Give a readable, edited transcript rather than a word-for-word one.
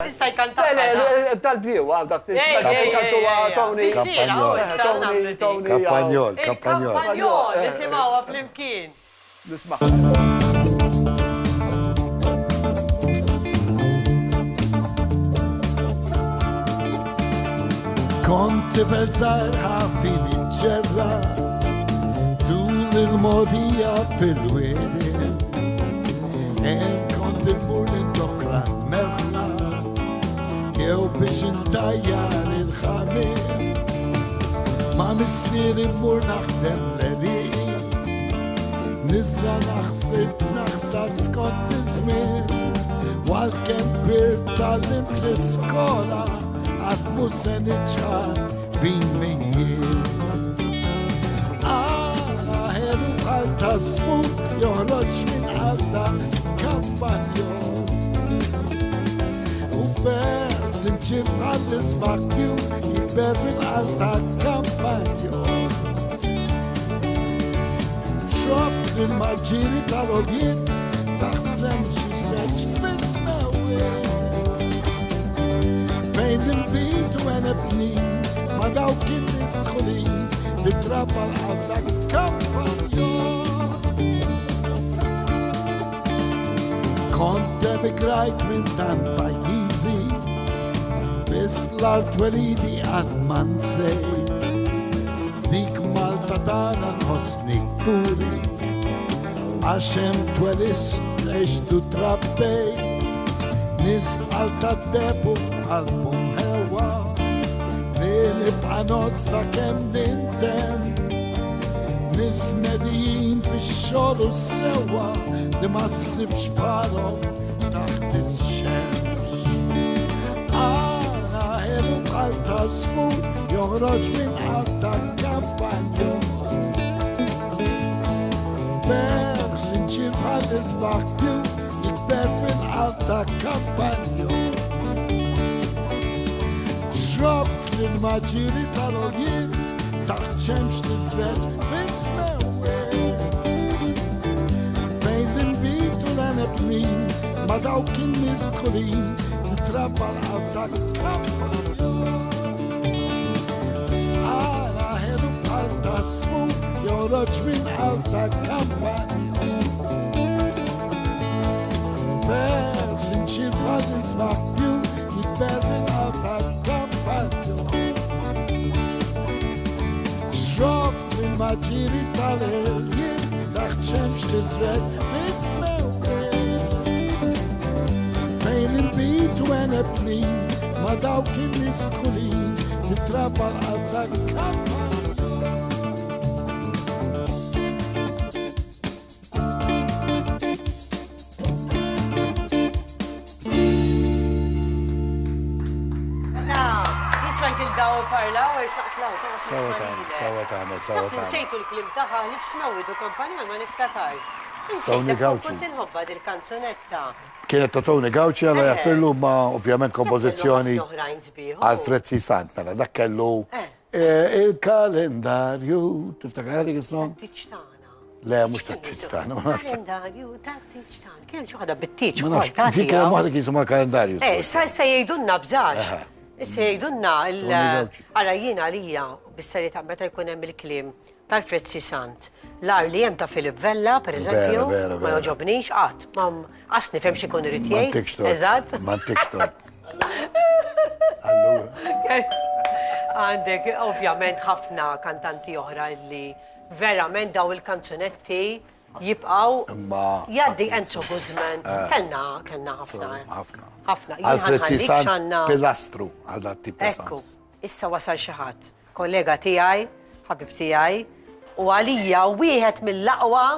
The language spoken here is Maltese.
Jista' jkanta. Le, le, tal-bdiewa dak Tony. Tony, Tony. Kampanjol, kampanjol. Kampanjol, nisimgħuha flimkien. Nisma'. Kont tifel żgħir ħafi niġġerra tul il-mogħdija fil-widien. Hemm kont immur nindokra l-merħla jew biex intajjar il-ħamiem. Ma' missieri mmur naħdem l-għelieqi, niżra' naħsib naħsad skont iż-żmien. U għalkemm kbirt tgħallimt l-iskola, qatt mhu se niċħad Min min jien. Ara ħelu bħal ta' sfut joħroġ minn qalta kampanjol. U vers imċir bħal l-isbaħ jikber minn qalta kampanjol. Xrobt il-maġġiri tal-oljiet taħsem xi sreġ fis-smewwiet. Fejn il-bit u għeneb bnin ma dawk in-nies dħulin li trabba l-qalb kampanjol. Kont emigrajt minn tant pajjiżi, biss l-art twelidi qatt ma nsejt. Dik Malta tagħna nħossni kburi, għax hemm twelist għext u trabbejt. Nies bħal tad-deheb u b'qalbhom ħelwa, li nibqa' ngħożż sakemm nintemm. Nies medijin fix-xogħol u s-sewwa li ma ssibx bħalhom taħt ix-xemx. Ara ħelu bħal ta' sfur joħroġ minn qalb ta' kampanjol. Ferħ sinċir bħal isbaħ jikber fil-qalb ta' kampanjol. Xrobt l-maġiri tal-oljien taħt xemx tiżreġ fis-smewwiet. Fejn l-inbid u l-għeneb bnin ma' dawk in-nies dħulin li trabba l-qalb ta' kampanjol. Ara ħelu bħal ta' sfur joħroġ minn qalb ta' kampanjol. Vers inċir bħal isbaħ jikber minn qalb ta' kampanjol. Xrobt il-maġiri tal-ħeljien taħt xemx tiżred fis-smewwiet. Fejn il-bid u għeneb bnin ma' dawk in-nies dħulin li trabba l-qalb ta' kampanjol. Sawa tagħmel, sawa tagħmel, sawa tagħmel. Nsejtu l-kliem tagħha ħlief smewwiet u kompanjol ma niftakar. Tony Gauci. Kont inħobbha dil-kanzunetta. Kienet ta' Tony Gauci għalla jaffirlu ma ovvjament kompożizzjoni Alfred C. Sant, mela dak kellu eh. Il-kalendarju, tiftakar dik is-song? Le, mhux tat-tieġ tagħna, ma nafx. Kalendarju tat-tieġ tagħna. Kien xi waħda bit-tieġ. Ma nafx, kien hemm waħda kien jisimha kalendarju. Eh, sa issa jgħidulna bżax. Issa jgħidulna il Ara jien għalija bis-serjetà meta jkun hemm il-kliem tal-Fred Sant. L-ar li hemm ta' Filip Vella, per eżempju, ma joġobnix qatt. Ma qas nifhem xi jkun irid jgħid. Eżatt. Ma ntikx tort. Allura. Għandek ovvjament ħafna kantanti oħra li Verament daw il-kanzunetti jibqgħu Imma jgħaddi Enzo Guzman. Eh. Kellna kellna ħafna. Eh. Ħafna. Ħafna. Alfred Sisan pilastru għal dat tip ta' Ekku, issa wasal xi ħadd, kollega tiegħi, ħabib tiegħi, u għalija wieħed mill-aqwa.